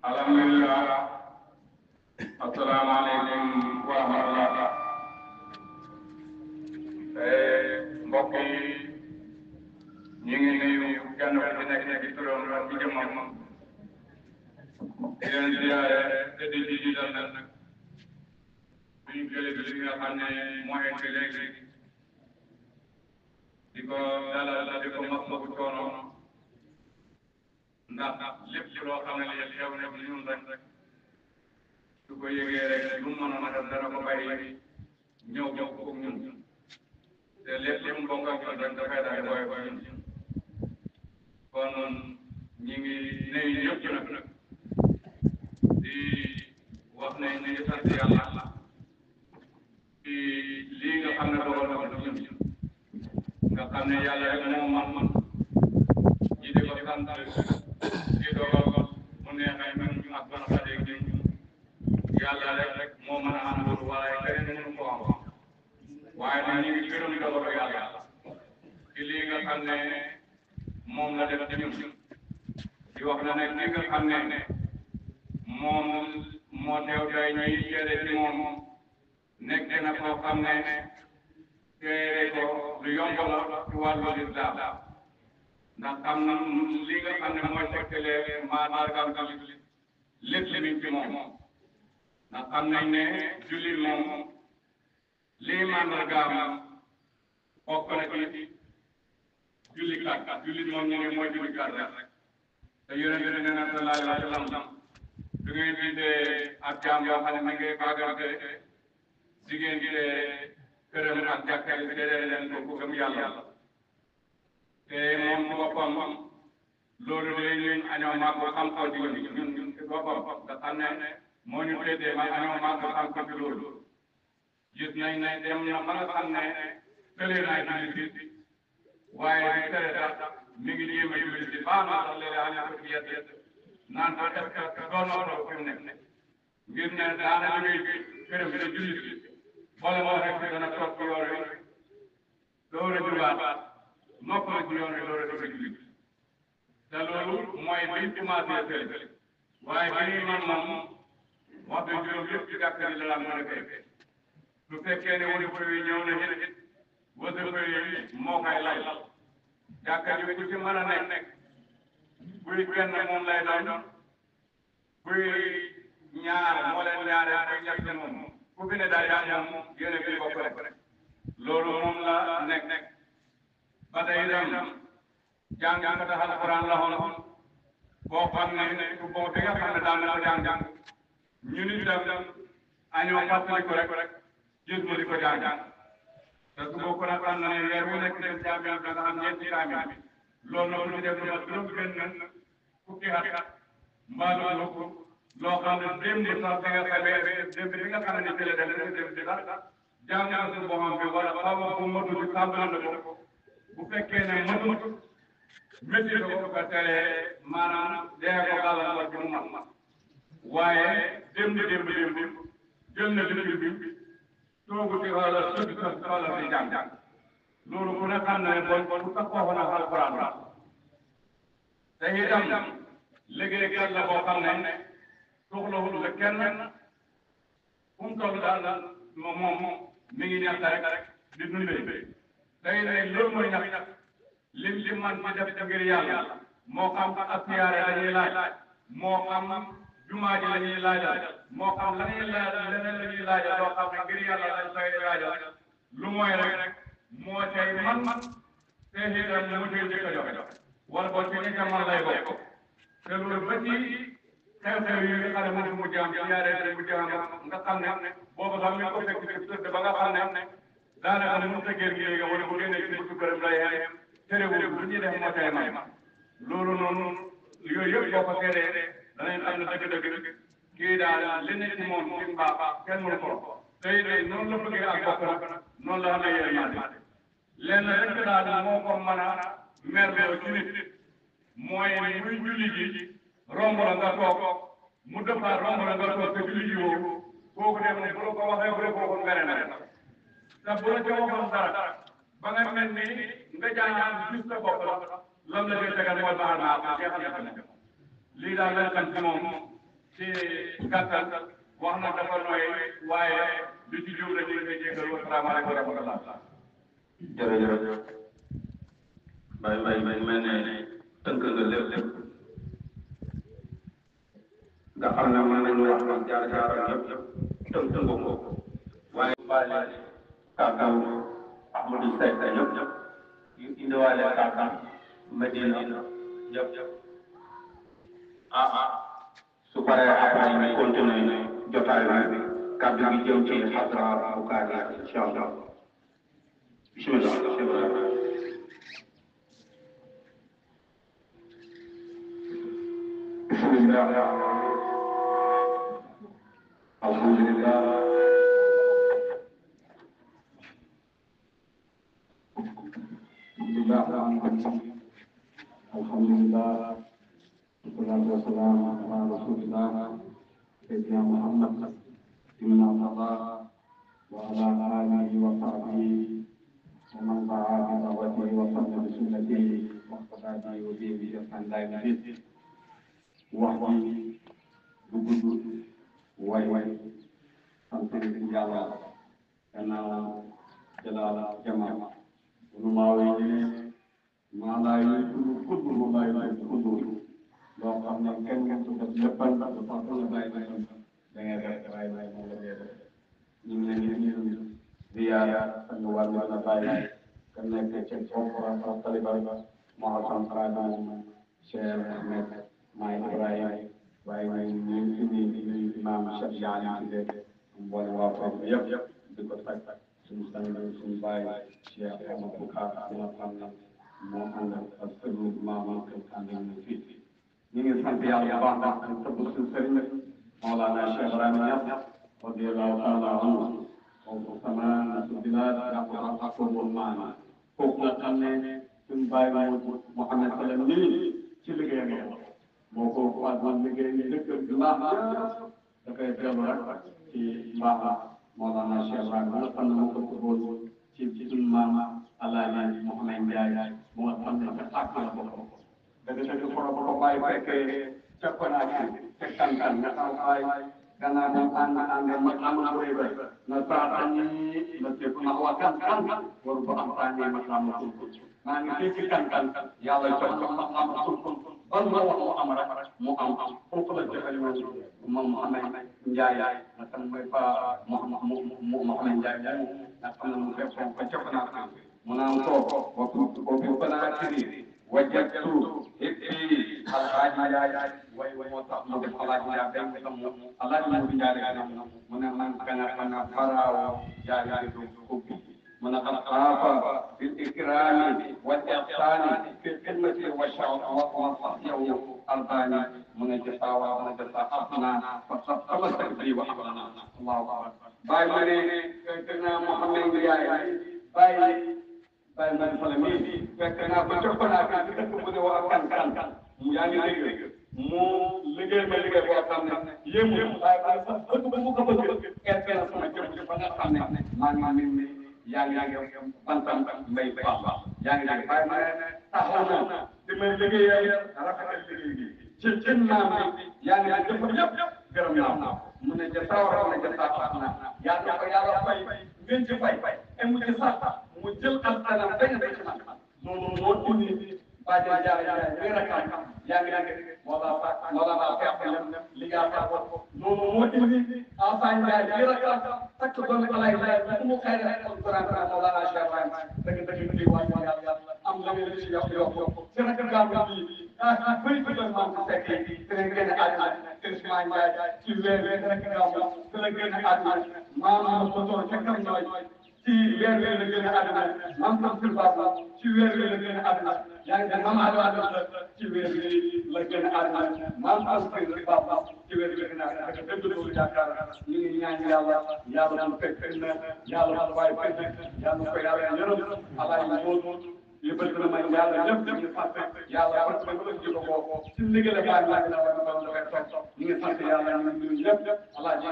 alhamdulillah asalaamaaleykum wa rahmatullah mbokk yi ñu ngi nuyu kenn ku ci nekk ci turam ak ci jëmmam di leen ziyaare te di jiital nag suñu jëlee bi li nga xam ne moo egg léegi di ko dalal di ko masawu coono ndax lépp loo xam ne li xew na ci ñun rek su ko yëgee rek lu mu mën a def dana ko bàyyi ñëw ko ñun te lépp lu mu bokk ak ñun rek dafay daal di booy ko ñun kon ñi ngi nuyu ñëpp nag di wax ne ñu ngi sant yàlla ci lii nga xam ne dogal na ko ci ñun nga xam ne yàlla rek moo man ñi di ko sant ci dogal mu neexee ñun ñu ak ban xadeeg ñun yàlla rek moo mën a am loolu waaye keneen mënu ko am waaye nag ñu ngi gërëm dogalu yàlla ci lii nga xam ne moom la def ci ñun di wax na ne li nga xam ne moom moo teew tey ñuy seede ci moom nekk na koo xam ne teere ko lu yomb la ci wàllu lislaam ndax xam na li nga xam ne mooy tegtale maanaam lépp mi ci moom ndax xam nañ ne jullit moom lii màndargaam bokk na ci jullikat jullit moom ñu ne mooy jullikat rek te yonent bi nee na sallallahu alayhi wa sallam du ngeen gisee ak jaam yoo xam ne ma ngay baagante jigéen gi de këram ak jàkka yi seedeel leen ko ku gëm yàlla te moom ci boppam loolu de ñun añoo maa ko xam ko ci ñun ci boppam nga xam ne moo ñu féetee ma añoo maa ko xam ko ci loolu gis nañ ne dem na ba nga xam ne tëlee naa jullit bi waaye di tere sax mi ngi jéem a jullit bi baax na sax léeg-léeg añoo ko ci yedd naan ko est-ce que doon na ko fi mu nekk ngir ne daana jógee këram bi jullit bi boole moo rek dana toog ci yoon wi door a jubaat noppal ci yoon wi door a dugg jullit te loolu mooy biñ commencé tële waaye bi ñuy man moom wax dëgg juróom yëpp ci gàtt yi la daan mën a koy su fekkee ne wasifa yi ñëw na it wasifa yi moo koy lay jàkka ji ku ci mën a nekk buy kenn moom lay doon buy ñaar moo leen ñaare buy ñett moom ku fi ne daal yaa moom yéen a ngi bokk rek loolu moom la nekk ba tey itam jàngkatu alxuraan la woon boo xam ne su boobu bi nga xam ne daan na ko jàng ñun itam añoo fàttaliku rek gis mu di ko jàng te su boobu nag xam na ne weer wu nekk dem jaameel da nga am ñeenti kaamil loolu nag lu def lu ma juróom benn fukki at mbaa lu ko loo xam ne démb sax bi nga xamee démb bi nga xam ne télé dem dem bi sax jàng na su boppam bi wala xaw ma bu matu ci tàmbali na ko bu fekkee ne matut métti ko ko tere maanaam dee ko gàllankoor bi mu mat waaye démb jël na liggéey bi toogu ci wala sëgg wala di jàng loolu ku ne xam ne bon bu taxawoon na alxuraan te itam liggéeykat la boo xam ne soxlawul la kenn fu mu toll daal moom mi ngi ñàkk rek di dundee tey ne loolu mooy ñàkk li man ci def ngir yàlla moo xam ak siyaare la ñuy laaj moo xam jumaa ji la ñuy laajal moo xam la ñuy laaj leneen la ñuy laajal loo xam ne ngir yàlla lañ koy laajal lu mooy rek moo cay man te itam mu cay njëkk a joxe wala boo ci ñi man lay bokk te loolu ba ci xew-xew yi nga xam ne mu jaam siyaare mu jaam nga xam ne boobu sax mi ko fekk ci tëdd ba nga xam ne daanaka mu sa génn gi wala bu génnee ci buntu këram lay yem terewul lu ñuy def moo cay man loolu noonu yooyu yëpp boo ko seetee danañ xam ne dëgg-dëgg kii daal li nekk ci moom ci mbaax kenn mënu ko te it noonu la bëggee ak bokk nag noonu la amee yërmande lenn rek daal moo ko mën a merloo ci nit mooy muy julli ji romb la nga toog mu dëppaat romb la nga toog te julli ji woowu kooku dem ne bu la ko waxee bu la ko waxoon mere na te bu la ca waxoon dara ba nga mel ni nga jàng gis sa bopp lam la koy tegal mooy baax naa ko jeexal na lii daal lañ xam ci moom ci gàttal wax na dafa nooy waaye lu ci jóg rek ñu ngi jégal wa salaamaaleykum wa rahmatullah. jërëjëf Baye mel ne tënk nga lépp nga xam ne mën nañu wax nag jaar-jaaram yëpp tënk nga ko waaye baale kàddu Ahmadou Seck yëpp yu indiwaale kàddu Medina yëpp su paree après ñu continuer jotaay bi kàddu gi jëm ci xadra bu kaari incha allah bismillah. Alhamdulillah. Alhamdulillah. Wassalatu wassalamu ala Rasulillah Sayyidina Muhammad ibn Abdullah wa ala alihi wa sahbihi wa man da'a bi da'watihi wa sanna bi sunnatihi wa iqtada bi hadihi bi ihsan ila yawmi din. Wax ji du gudd way sant yàlla gannaaw jalaal jamaa nu maa wéy maa laa yi kudd mu laa yi kudd loo xam ne kenn su def léppal dafa la bàyyi da ngay def bàyyi moom la ngay def ñu ngi leen di nuyu ziyaar sang war na bàyyi ka nekk ci bopp taliba Mouhassane Fadane Cheikh Ahmed Maay Ibrahima waaye ñu ngi fi nuyu imam Cheikh Yaani Cissé mboole waa foofu yëpp di ko tag suñu sang suñu baay Cheikh Amadou Ka bi nga xam ne moo ànd ak sëñ maama ànd ak fii ñu ngi sant yàlla bu baax ak tëbb suñu sëriñ Mawlana Cheikh Ibrahima Niass radiyallahu taala anhu foofu sama nasu bilaad yàqu akobul maana kooku nga xam ne suñu baay Mouhamed Sallam nii ci liggéeyam moo ko fàttali liggéey yi dëkk bi baax dafay dellu rek ci mbaax Mawlana Cheikh Ibrahima nga xam ne moo ko tëbboon ci suñu maam Alaaji Mouhamed Ndiaye mu nga xam ne ca tàkk la bokk dëgg ko bàyyi fekkee ca Konaaki ca Kankan nga xam bàyyi gannaaw moom ànd ma am koy ba na saatani na teg na wa Kankan waru ba am tànni ma xam maa ngi fii ci Kankan yàlla jox ko ma xam ban ma wax mu am rek mu am foofu la joxe moom Mouhamed Ndiaye nga xam mooy fa Mouhamed Ndiaye nga xam ne mu fekk ko ca Konaaki mu naan ko wa Konaaki wajjatu itti alxaaji Njaay way moo tax mu def alxaaji Njaay dem tam alxaaji mu Njaay mu ne man kana faraawo jaari do ko bi mu ne qad xaafa bil ikraami wal ihsaani fi xidmati wa sahyahu albani mu ne jasaawa mu ne jasaa afna fa tamassak bi wa aflana allahu akbar bàyyi ma ne kana Mouhamed Ndiaye bàyyi man fale mi fekk naa ko coppanaaka ci dëkk bu ne waa kan yaa ngi dégg mu liggéey ma liggéey boo xam ne yéemu waaye ba sax bëgg bu ko bëgg na sama jëm ci ba nga xam ne maa ngi yaa ngi bantam mbay baax yaa ngi dégg waaye ma ne taxaw na di may liggéey rafetal liggéey gi ci naam bi yaa ngi dégg yëpp gërëm naa ko mu ne ja sawar mu ne ja sax na yàlla fay ngeen ci fay et mu ci sax mu jël alxalam bañ a ci man loolu moo indi Badja Diarra yaa ngi dégg moo la fekk liggéey ko loolu moo indi Alsaan Ndiaye takk doomu Alay Ndiaye mu xëy na alquran Mawlana Cheikh Ibrahima dëgg di waay yàlla am la ngeen ci yokk seen ak gàmmu bi bëri bëri man ko fekk te ne génn àdduna Ousmane Ndiaye ci weer rek gàmmu te la génn àdduna maanaam ko toog ca kam nooy ci weer wi la gën a àdduna maam Tamsir Baba ci weer wi la gën a àdduna yaa ngi maam Adama ci weer wi la gën a àdduna maam Tamsir Baba ci weer wi la gën a àdduna dëgg loolu yaakaar ñu ngi ñaan yàlla bu fekk na yàlla bu bàyyi fekk yàlla ko yàlla yërëm alaay moom li bëgg na may yàlla lépp ñu ngi sant yàlla parce que ñu ngi ko ci liggéey la baax la war na dafay toog ñu ngi sant yàlla ñu ngi lépp alaaji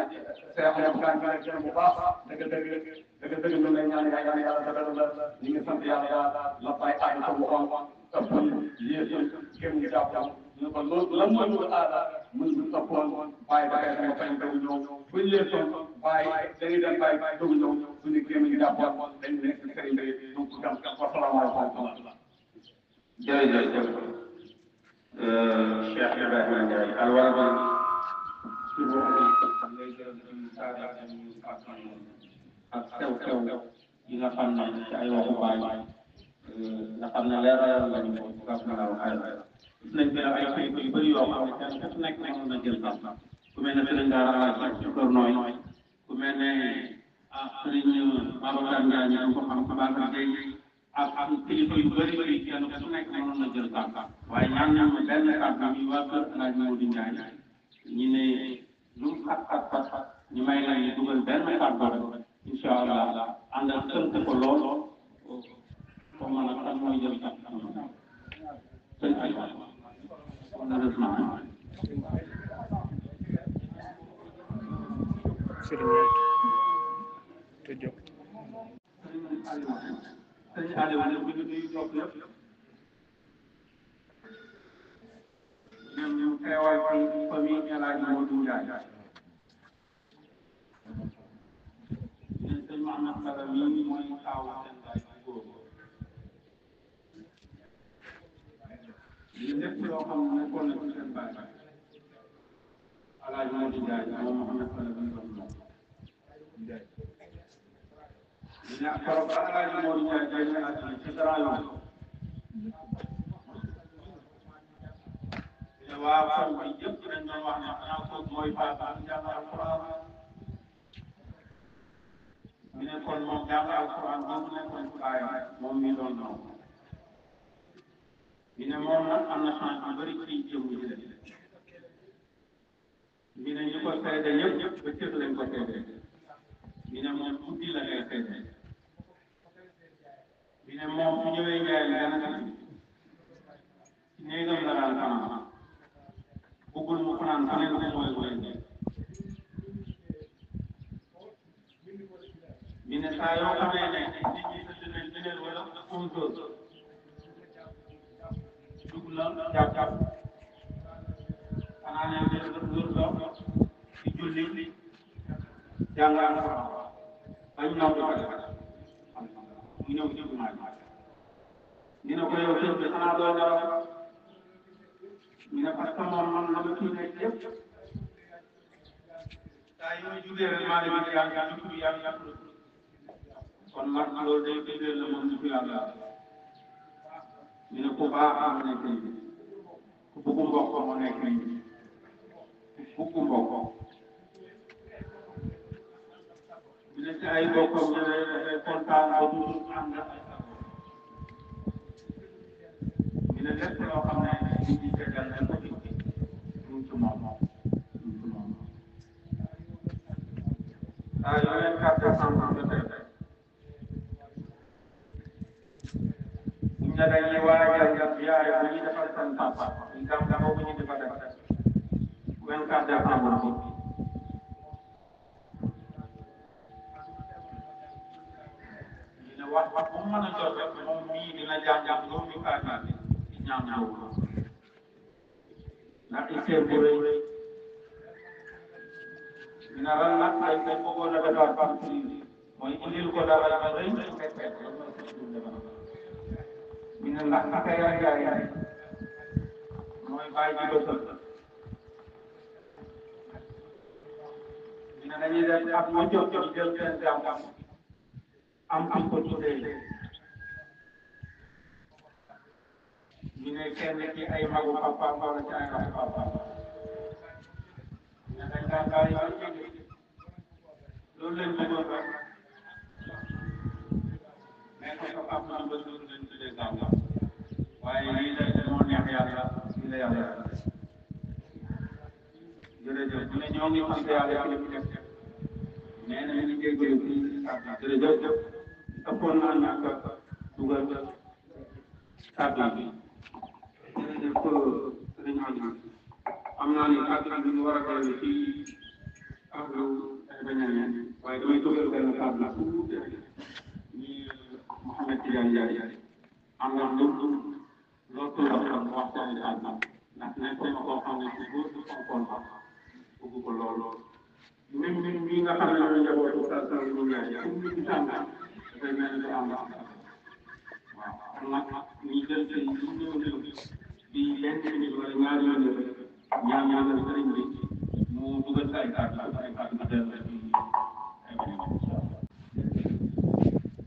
Cheikh Ahmed Kan bu baax dëgg ñu lay ñaan yàlla dëgg la ñu ngi sant yàlla la bay àgg ko mu on ëpp yéesu gëm ngi daaw ñu ko loolu lan mooy lu aada mën bu toppoon bàyyi ba kay fañ daw ñëw buñ leen toon bàyyi dañuy dem bàyyi doog ñëw suñu gémmiñ jàppoon dañ nekk sëriñ bi donc jam wasalaamaaleykum jërëjëf Cheikh Ibrahima Ndiaye alwara ci ngay jël ci saada ak sew yi nga xam ne ci ay waxu baay nga xam ne leeral nga ñu ko gaf na la ay gis nañ fi ay xëy yu bëri yoo xam ne kenn ku nekk mën na jël sax ku mel ne sëriñ Daara Alaaj ci kër nooy ku mel ne sëriñ Babacar Ndiaye ñu ko xam Babacar Ndiaye ak kilifa yu bëri bëri kenn ku nekk mënoon na jël sax waaye ñaan nañ ma benn kàddu yi waa kër Alaaj Modou Ndiaye ñi ne lu xat ñu may lañu dugal benn kàddu rek incha allah ànd ak tënk ko lool pour mën a kan mooy jël sax sëñ ay malheureusement sëñ Aliou ne bu ñu nuyu toog yëpp ñoom ñu teewal ci famille El Hadj Modou Ndiaye sëñ Mouhamed Sala mii mooy taawu seen baay bu góor li lépp loo xam ne nekkoon na ci seen baay El Hadj Modou Ndiaye moom Mouhamed Sala bi doon moom ñu ne keroog ba El Hadj Modou Ndiaye day ne àddina ci Grand Yoff ne waa fan bi yëpp dañ doon wax ne xanaa kooku mooy papa jàng alquran ñu ne kon moom jàng alquran boobu nekkoon ci baayam moom mi doon noonu ñu ne moom nag am na chance yu bëri ci jëm yi de ñu ne ñu ko seede yëpp ba cër lañ ko seede ñu ne moom guddi la ngay seede ñu ne moom su ñëwee Ndiaye dana ci néegam la daan fanaan bëggul mu fanaan faneen ko mooy mooy ñu ne saa yoo xamee ne nit ñi tëdd nañ beneen wala 11 heures dugg la jàpp xanaa ne wër dox di julli jàng alquran bañ naw di ko mu ñëw ci jumaa ji ñu ne ko yow sëñ bi xanaa doo nelaw ñu ne parce que moom man la ma ciy nekk yëpp saa yi ma jugee rek maa ngi leen di jàng tur yàlla kon man loolu day firndeel la moom nitu yàlla ñu ne ku baax moo nekk nii ku bëgg mbokk moo nekk nii ku bëgg mbokk ñu ne si ay bokkam ñu ne dafay kontaan ba toujours ànd ak ay sago ñu ne lépp loo xam ne nit ñi tegal nañ ko ci ñu ci moom saa yoo leen carte santam jotee ñu dañuy waajal yaay bu ñu defal seen papa ñu gàmm boobu ñu defa def 24 décembre bi ñu ne wax bu mu mën a jot rek moom mii dina jàng loolu ñu kaat ci ñaam boobu ndax itteel bu rëy ñu ne lan nag dañ koy bëggoon a defar partie mooy indil ko dara la rëy ñu ne ndax naka yaay mooy bàyyi ji bësël ñu ne dañuy def ak ma jóg jóg jël seen jàmm am kuñ ko tuddee ñu ne kenn ci ay magu papa wala ci ay rabu papa ñu ne dañ daan bàyyi ba jóge loolu lañ bëggoon rek mais ko sa papa am ba loolu lañ tuddee gàmm waaye lii la moo neex yàlla lii la yàlla jërëjëf ñu ne ñoo ngi sant yàlla ci li mu def nee na ñu ngi jégalu ci kàddu jërëjëf ëppoon naa ñàkk dugal kàddu bi jërëjëf sëriñ Aliou xam naa ni kàddu bi ñu war a dellu ci kàddu bañañeen waaye damay dugal benn kàddu tuuti ñi Mouhamed Tidiane Ndiaye am na loolu la xam waxtaan bi àdduna ndax nekk na koo xam ne si góor fonkoon bëgg ko lool même ñun ñi nga xam ne ñoo njabootu sa ñu yaay comme ñu tàng dafay mel ni du am waaw kon nag ñu jël ci ñu ñëw di lenn nit wala ñaari nit ñaanal sëriñ bi mu dugal sa ay kàddu nga dellu ci ay beneen incha allah.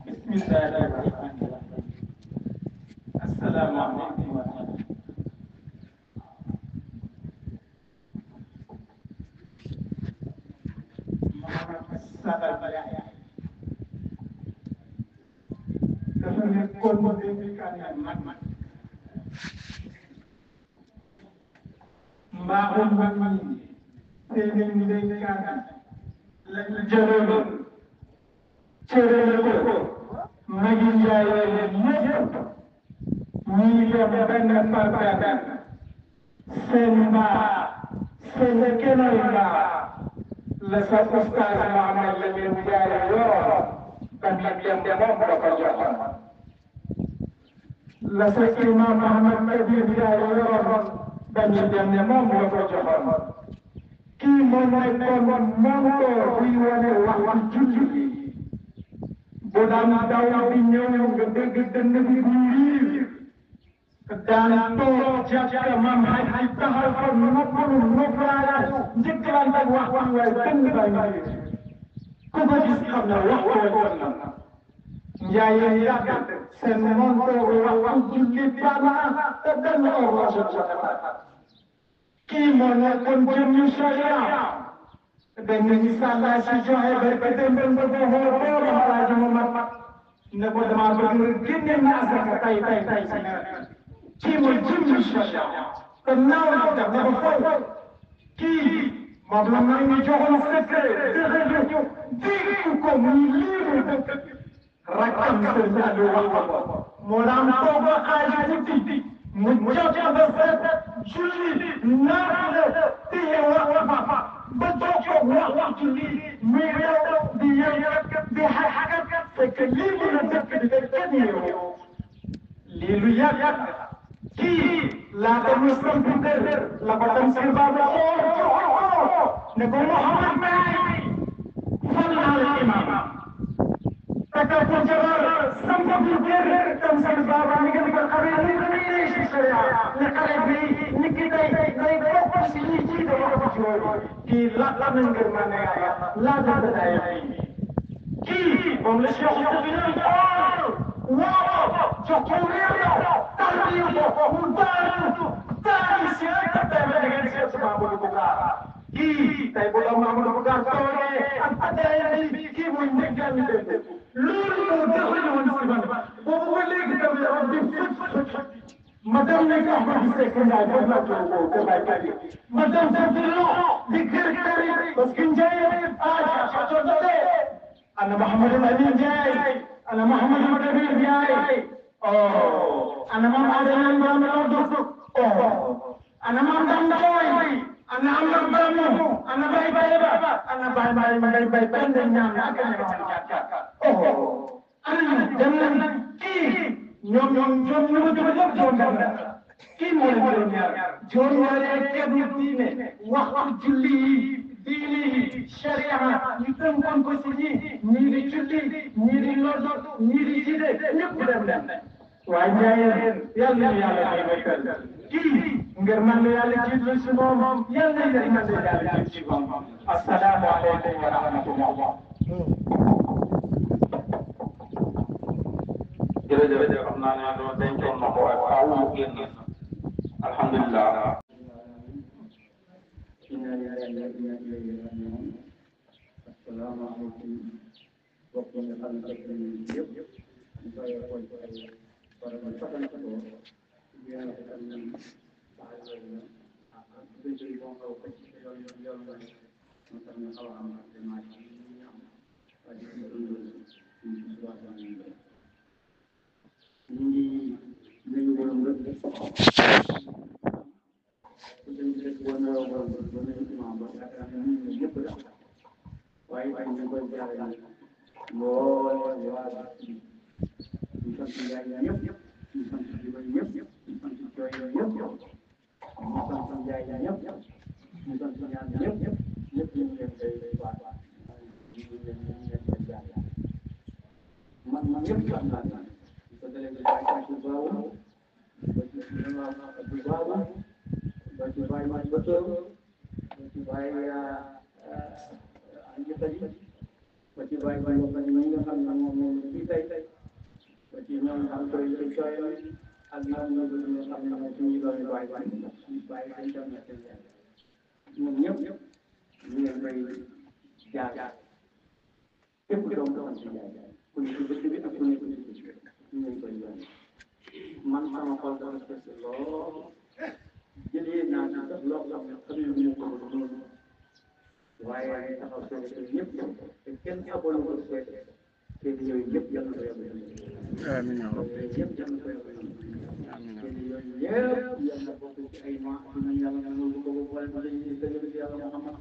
Bismillahi rahmani rahim. Assalaamu aleykum wa rahmatullah. dafa nekkoon ma dénkaane mag mbaaxum mag ñi seeni dénkaane lañ jëloon cërale ko magi njaayee ñëpp ñuy dem benn par benn seen mbaax seen kenoy mbaax la sa ustaas Mahamad la leen jaare yoroon ba nag dem moom la ko joxoon la sa imam Mahamad Kabir jaare yoroon ba ñu dem moom la ko joxoon kii moo nekkoon montoor buy wane waxtu julli bu daan daw di ñëw nga dégg dënn bi buy riir daan toog jàkka mam xaj di taxaw fa noppalu noppalaay njëkkalante ak waxtu waaye dënn baa ngi ku ko gis xam ne waxtu woon na njaayeen yàgg seen montoor waxtu julli baana te benn horloge kii moo nekkoon jëmmi sharia benn misaal laa si joxe barke démb ba ko xool booba Alaaji Mamad ne ko damaa bëgg génne na asaka tay kii mooy jëmmi sharia te naaw na def na ko fooy kii moom la may ñu joxoon secret dëgg dégg ko muy liiru dëkk rakkam sëñ Aliou wax ko moo daan toog ba xaaj guddi mu jot ba set julli naafila téye wax ba jokkoo waxtu lii muy réew di yëngat di xagat fekk lii mu la dëkk di fekk kenn yow lii lu yàgg kii laata mu samp kër la ko dem si baaba xool ne ko Mouhamad Mbaye fan la imam takal ko jabar samp bi kër dem si baaba mi ngi ko xamee ni ko ni ci sharia ne xale bi ni ki day bokk si ñi ci da wax ci loolu kii la na ngir ma ne yàlla la da day kii moom la Cheikh bi ñu xool waaw jox ko réew tarbiyu ko mu daal si rek tay ba ngeen seet Mamadou Boucar kii tay bu la Mamadou Boucar toogee ak ataaya bi kii mooy njëggal ni def loolu moo dëxali woon si man boobu ba léegi tam yaram bi fët madame ne ko ko gisee ko njaay ba la ko ko bay bay madame Fadilo di kër kër parce que njaay ah so dole ana Mouhamadou Ali Ndiaye ana Mouhamadou Kabir Ndiaye ana mam Adama Mbambe ana mam Dandoy ana Amar Baramu ana Bay Bay Ba ana Bay Bay Bay benn ñaan ak ana dem nañ kii ñoom ñu ma tudd lépp joon kii moo leen doon ñaar joon ñaaree kenn diine wax julli yi diine yi sharia ñu tënkoon ko si ñii di julli ñii di nodd ñii di jiite ñëpp dem waaye njaayeen yàlla na yàlla may béykat kii ngir man la yàlla jiital si moom yàlla na man la yàlla jiital si moom assalaamu aleykum wa rahmatullah. jërëjëf xam naa ne doo dencoon na ko waaye faaw mu génn alhamdulilah. assalaamu aleykum mbokk yi nga xam ne yëpp ñu koy xool ci ay barab yu fatal ko yéen a xam ne baax na ak béykat yi boo xaw ko ci yoon la moo tax ñu xaw a am actuellement ci ñu am waaye ci dund ñu ci situation yi ñu ngi nuyu borom rek ku dem ci dëkk boo nuyoo borom rek ba nuyu imam ba yaakaar naa ñu ngi ñëpp la waaye ñu ngi koy jaarale lool waa ñu sant yaay ñëpp ñu sant jibay ñëpp ñu sant cooy ñëpp ñu sant yaay ñëpp ñu sant ñaan ñëpp ñëpp ñu ngi leen koy waat ñu ngi leen koy jaar man ñëpp xam naa ne ko dalee ci bàyyi ci baawu ba ci ci baawu ba ci bàyyi ma bëtër ba ci bàyyi anjitali ba ci bàyyi ba ñu nga xam ne moom fii tey ba ci ñoom am koy ci cooyal ak ñoom ñu xam ne moom suñu doon bàyyi dañ dem na seen ñoom ñëpp ñu leen koy jaar képp doom doom ci jaay ku ne ci dëkk bi ak ku ne ci dëkk bi ñu leen koy yoon man sama xol dafa fes lool jëlee naa ci sax loo xam ne xam ne ñu ko noonu waaye taxaw seede ñëpp te kenn abol ko seede te yooyu yëpp yàlla ko yàlla amiin yëpp yàlla ko yàlla te yooyu yëpp yàlla bokk ci ay ma ñu yàlla na lu ko boole ba dañuy sëgal ci yàlla Muhammad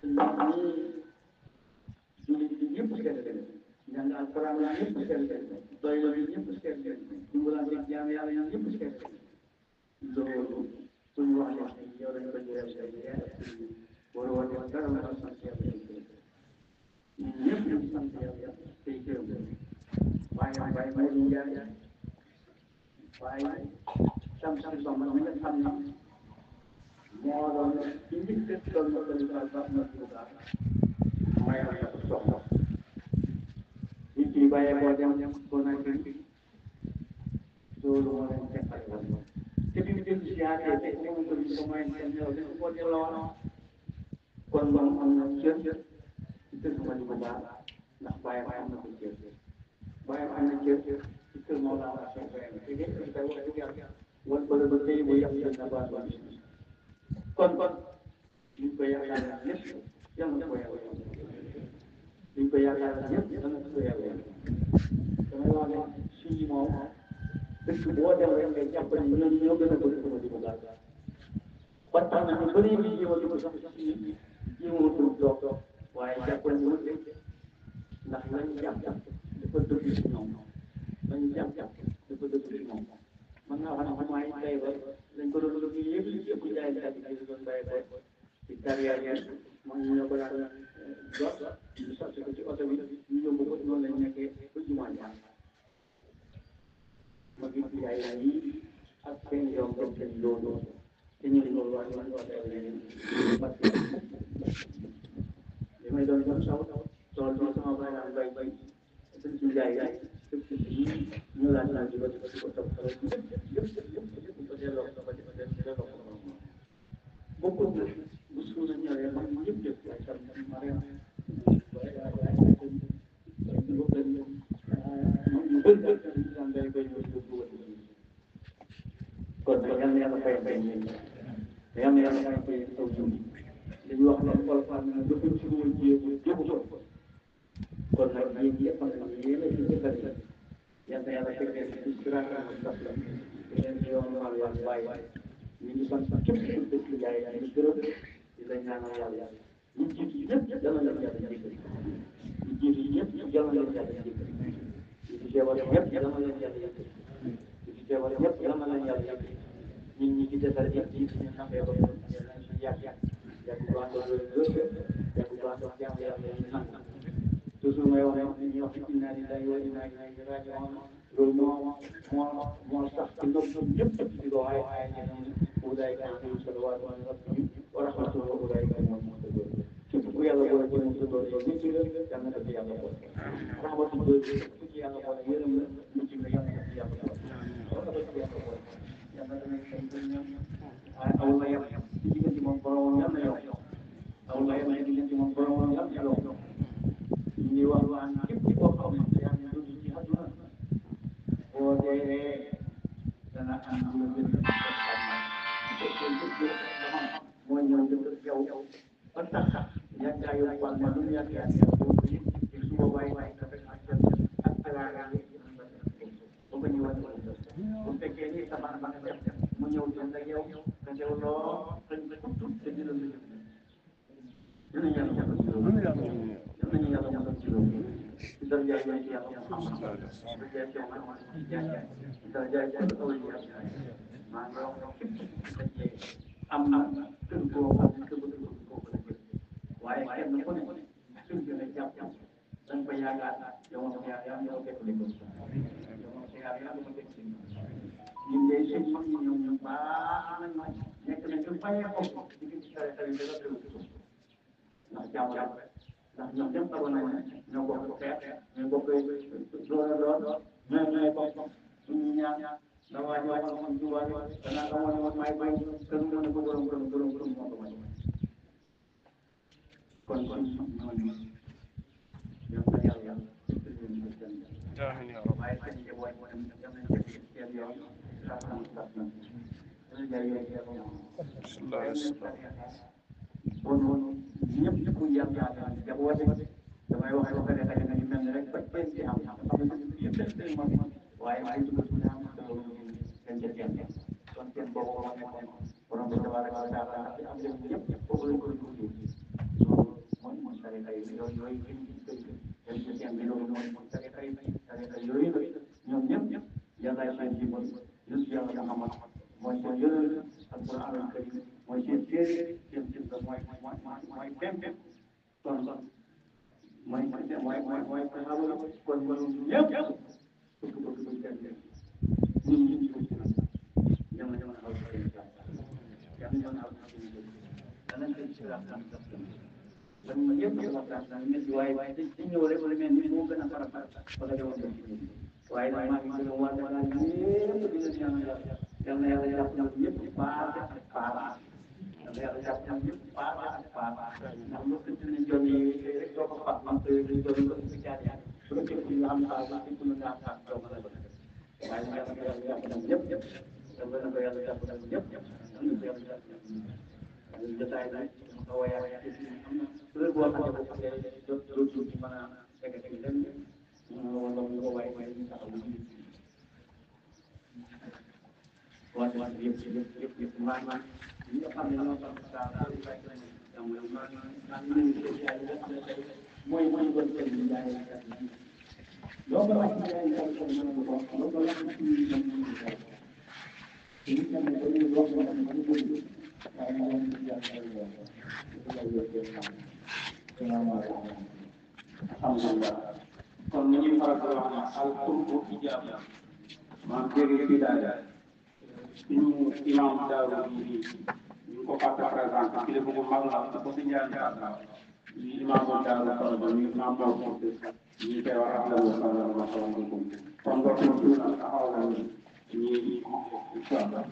ni julli di ñëpp seede ñaan alquran ñëpp seede doy la ñëpp seede dimbalante jaam yàlla ñëpp seede loolu suñu wax ne yow dañ ko jël say wala wala dara la sant yàlla ñëpp ñu sant yàlla tey gërëm waaye may ñu jaar waaye sam sama mi nga xam ne moo doon ci njëkk doon na ko daal ba na ko daal may la soxla nit yi bàyyee boo dem ko na ci loolu moo leen tekkal te bi ñu dem ci yaatee te ko ko ci ko may seen yow dañ ko delloo kon moom am na cër ci kër ma di ko baax ndax bàyyam am na ko cër bàyyam am na cër ci kër moo la wax te ñëpp dañ koy wax dëgg yàlla wan ko la ba tey bu yàq seen na baax kon ñu ko yaakaar ñëpp yàlla na ko yàlla ñu ko yaakaar ñëpp yàlla na ko yàlla damay wax ne suñu moom dëkk boo dem rek ngay jàpp ne ñoom ñoo gën a bëgg sama di ko baax ba tax na ñu bëri ñu jéem a di ko sax ci jéemoo tur doog waaye jàppal ñu ndax lañu jàpp dafa dëgg ci ñoom lañu jàpp dafa dëgg ci ñoom man naa wax ne mooy tey ba lañ ko doon dëgg yëpp jaay kat yi doon bàyyi ko ci carrière mooy ñu ñoo ko daan jot ñu sotti ko ci oto bi ñu yóbbu ko noonu lañ nekkee ba jumaa jàng ma gis yaay yi ak seen yoon dem seen loolu te ñu loolu wax ñu wax leen parce que li may doon saw tool bi sama baay naan bay sëñ si jaay ñu laaj naan di ko topp yëpp ko delloo ko bokkul bu suuna ñëwee man yëpp ay tam ma rem kon nag yal na yàlla fay yal na yàlla fay aw jiw dañuy wax ne xool fan na dafa ci woon jéego ko kon nag yéen ñëpp xam ne yéen a ci jëkkër yal na yàlla fay ci siraatal mustaqiim leen di yoon wàllu yàlla bàyyi ñu ngi sant képp ku dëkk jaay di gërëm di la ñaanal yàlla ñu jiitu ñëpp yal na leen yàlla jéggal ñu jiitu ñëpp yal na leen yàlla jéggal ñu ci teewal ñëpp yal na leen yàlla jéggal ñu ci teewal ñëpp yal na leen yàlla jéggal ñun ñi ci desal ñëpp ñi ci ñu nambee ba ñu yàgg bu baax yàgg bu baax jàmm yàlla ñu nangu toujours may wax ne ñuy wax inna lillahi wa inna ilayhi raji'un loolu moo sax ci ñoom ñëpp di ko waaye ñeneen ulaa'ika alayhim salawaatu min rabbihim wa rahmatun wa ulaa'ika humul muhtadun képp ku yàlla boole ci mu tuddoo yow nit la yal na ci yàlla boole rahmatu ku ci yàlla boole yërëm la nit la yal na ci yàlla boole yàlla dana aw la yam ci diggante moom borom yal na yow aw la yam ci diggante moom borom yal na yow ñuy wax waa képp koo xam ne yaa ngi dund ci àdduna boo dee dana am lu gën a mooy ñëw dëkk yow ba tax yaakaar yow wàll ma lu mu yaakaar yow ci su boobaa yi ak alaaka yi ba ko ñëwaat bu fekkee ni sa baax nga def mu ñëw jënd ak yow nga teew loo xëy na te dina la dina yàlla jàppal ci loolu nañu yàlla mosal ci loolu ci daraja yi yàlla Muhammad daraja yi maa ngi wax képp am tënk koo xam ne koo ko def waaye kenn ku ne suñ gën a jàpp dañ ko yaakaar yow ma yaa ñoo fekk li ko yow ma yaa ma fekk li ñun de seen mag ñi ñoom baax nañ ma nekk nañ ñu fayee ko di ci tare tare de la ndax jàmm ndax ñoom ñëpp xamoon nañ ne ñoo bokk xeex ñoo bokk doon ñooy bokk suñu ñaan dama ñëwaat moom ci wàllu danaa ko wane woon may bay kër mu ne ko borom moo ko may kon ñooñu yow na yàlla waaye seen njaboot moo dem dem nañ ci seen yoon sax na dana jaay yoon bon ñëpp yàlla jaboote damay wax ko ne xëy na ñu mel ni rek ba benn ci am xam nga yëpp seen moom waaye ay dugg su am seen jël kon seen boobu moo nekkoon borom bi tabaraka wa taala am leen ñëpp foofu lañ ko dugg loolu mooy tarixa yi yooyu dañ ci seen bi loolu mooy tarixa yooyu ñoom ñëpp yàlla seen ji mooy yus yàlla Muhammad mooy seen yëral alquran al karim mooy seen téere seen jëf mooy pem kon mooy saxaaba kon ñëpp bëgg seen ñun jamono xaw danañ ko ci waxtaan sax man yëpp waxtaan daal métti waaye dañ ñëw rek wala mel ni moo gën a fara wala demoon dem ci waaye nag maa ngi gën a war daal ñëpp di leen ñaanal yal na yàlla jàpp ñoom ñëpp paase ak paas yal na yàlla jàpp ñoom ñëpp paase ak paas ndax lu ko dina jon yi rek doo ko faax man koy jon ko ci jaar yaa su ko ci ñu am paas ci ku nga paas doo ko la waaye nag yàlla jàpp ñoom ñëpp yal na ko yàlla jàpp ñoom ñëpp yal na ko yàlla jàpp ñoom jotaay bi mu xaw a yàq am na heure boo xam ne doo ci mën a fekk ci lenn wala mu ko waaye ñu taxaw waat yëpp maanaam ñi nga xam ne ñoo tax saa mooy doon seen bi jaay loo ko wax ci jaay ko mën ko loo ko wax ci ñu jaay ci ñu xam ne dañuy wax ko xam ne ko waaye ma leen di alhamdulillah kon ni ñuy faral di wax ne al qurbu ijaaba maam jege fii daal suñu imam Daaru bi ñu ko fàtte présenté kii la bëgg mag la ko si njaan kàdda ñu imam Daaru Farba ñu imam Maodo ñu koy wax asalaamaaleykum kon mbokk yi ñu taxaw la ñi incha allah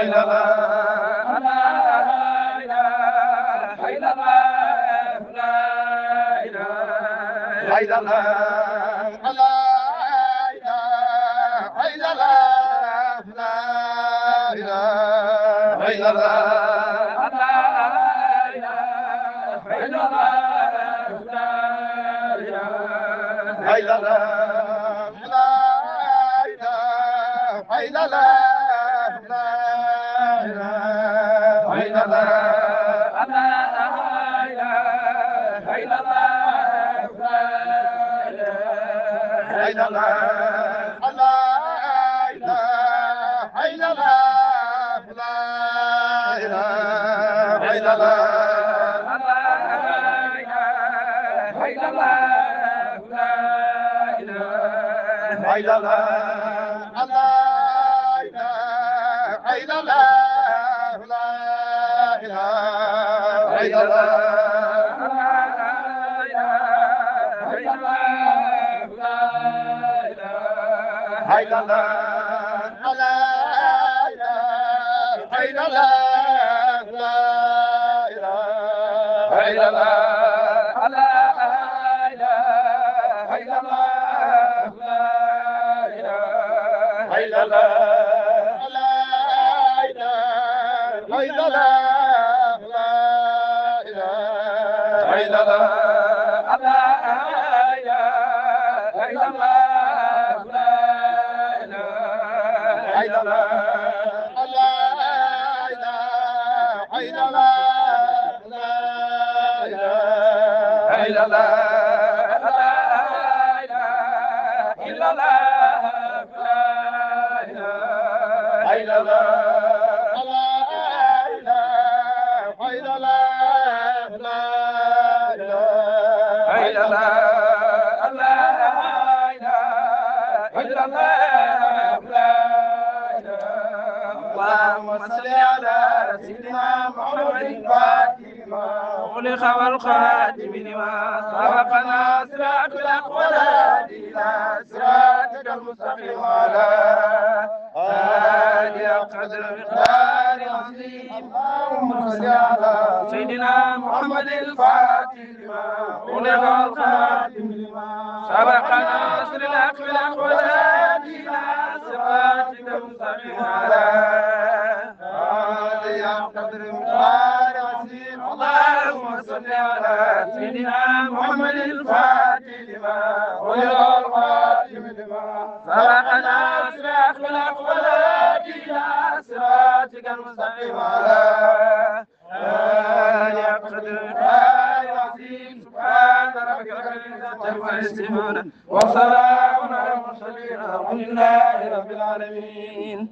إلا الله لا إله إلا الله لا إله إلا الله لا إله إلا الله لا إله إلا الله لا إله إلا الله لا إله إلا الله لا إله إلا الله لا إله إلا الله لا إله إلا الله لا إله إلا الله لا إله إلا الله لا إله إلا الله لا إله إلا الله لا إله إلا الله لا إله إلا الله لا إله إلا الله إلا الله لا إله إلا الله لا إله إلا الله لا إله إلا الله لا إله إلا الله لا إله إلا الله لا إله إلا الله لا إله إلا الله إلا الله لا إله إلا الله لا إله إلا الله لا إله إلا الله لا إله إلا الله لا إله إلا الله لا إله إلا الله لا إله إلا الله اللهم صل على سيدنا محمد الفاتح لما أغلق والخاتم لما سبق ناصر الأقوال إلى صراطك المستقيم وعلى آله قدر مقدار عظيم اللهم صل على سيدنا محمد الفاتح لما أغلق والخاتم لما سبق ناصر الأقوال إلى صراطك المستقيم وعلى اللهم صل على سيدنا محمد الفاتح لما أغلق والخاتم لما سبق ناصر الأقوال إلى صراطك المستقيم وعلى آله قدر العظيم سبحان ربك رب العزة عما يصفون وسلام على المرسلين والحمد لله رب العالمين.